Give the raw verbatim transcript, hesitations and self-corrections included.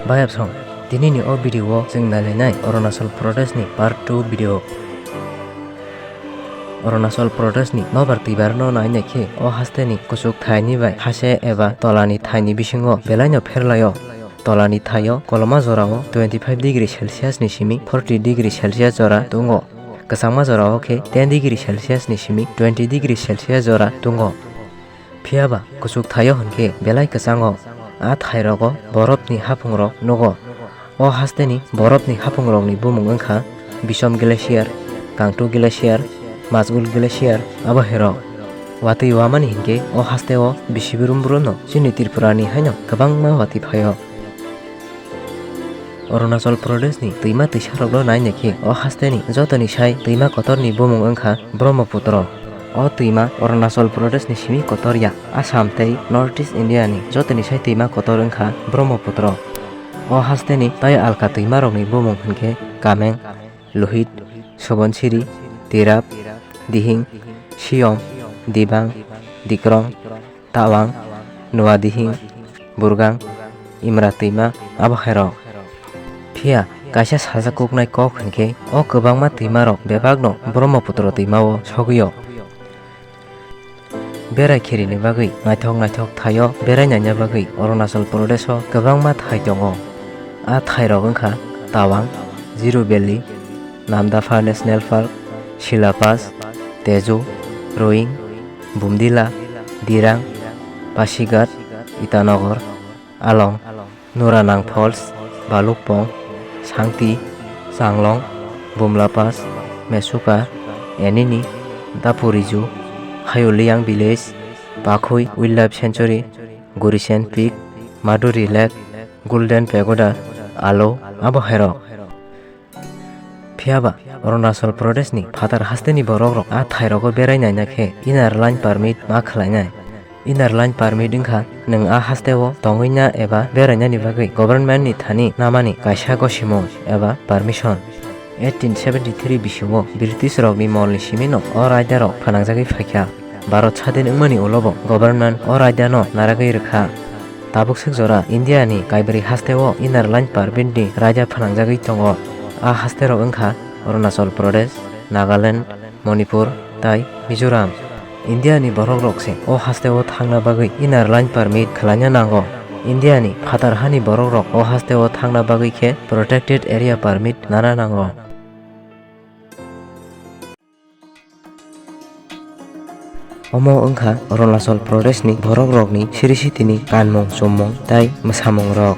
Bayapsong, tinini o video o chwng nailainai Arunachal Pradesh ni part two video. Arunachal Pradesh ni nobar twibar no nainai khe o haste ni kuchuk thai ni bai hase eba tola ni thai ni bisingo belai no pherlaio. Tola ni thai o koloma jora o twenty five degree Celsius ni simi forty degree Celsius jora tungo. Kwchangma jora o khe ten degree Celsius ni simi twenty degree Celsius jora tungo. Phiya ba kuchuk thai o hwn khe belai kwchango. A thai rogo borop ni haphung rok nugo. O haste ni borop ni haphung rok ni bumung wngkha Bisom Glacier, Kangtu Glacier, Masgul Glacier, abo hai rok. Watwi wamani hinkhe o haste o bisi brum brum no chini Tripura ni haino kwbangma watwi phaio. Arunachal Pradesh ni twima twisa rok no nainai khe o haste ni joto ni sai twima kotor ni bumung wngkha Brahmaputra. O twima Arunachal Pradesh ni simi kotor ya. Assam tei North East India ni joto ni sai twima kotor wngkha Brahmaputra. O haste ni tai alka twima rok ni bumung hinkhe Kameng, Lohit, Subansiri, Tirap, Dihing, Siyom, Dibang, Dikrong, Tawang, Noadihing, Burgang, Imra twima, abo hai rok. Phiya kaisa sajak kuknai kok hinkhe o kwbangma twima rok bebak no Brahmaputra twima o sogwi o. Berai khiri ni bagwi naithok naithok thai o berai naina bagwi Arunachal Pradesh o kwbangma thai tongo. A thai rok wngkha Tawang, Zero Valley, Namdapha National Park, Silapas, Tezu, Roing, Bumdila, Dirang, Pasighat, Itanagar, Along, Nuranang Falls, Balukpong, Sangti, Changlong, Bumla Pass, Mesuka, Enini, Dapuriju, Hayoliang Village, Pakhui Wildlife Sanctuary, Gurisen Peak, Maduri Lake, Golden Pagoda, Alo, abo hai rok. Phiya ba Arunachal Pradesh ni phatar haste ni borok rok a thai rogo berai naina khe inner line permit ma khwlainai. Inner line permit wngkha nwng a haste o tongwi na eba berai nani bagwi government ni thani namani kaisa gosimung eba permission. Eighteen seventy three bisio British rok ni mol ni simi no o raida rok phanangjagwi phaikha. Bharat sadin wngmani ulo bo government o raida no naragwi rwkha. Tabuk swk jora India ni kaibrwi haste o inner line permit ni raida phanangjagwi tongo. A haste rok wngkha Arunachal Pradesh, Nagaland, Manipur tai Mizoram. India ni borok rok se o haste o thangna bagwi inner line permit khwlaina nango. India ni phatar hani borok rok o haste o thangna bagwi khe protected area permit nana nango. Omo wngkha Arunachal Pradesh ni borok rokni siri sitini kanmung, chummung tai mwsamung rok.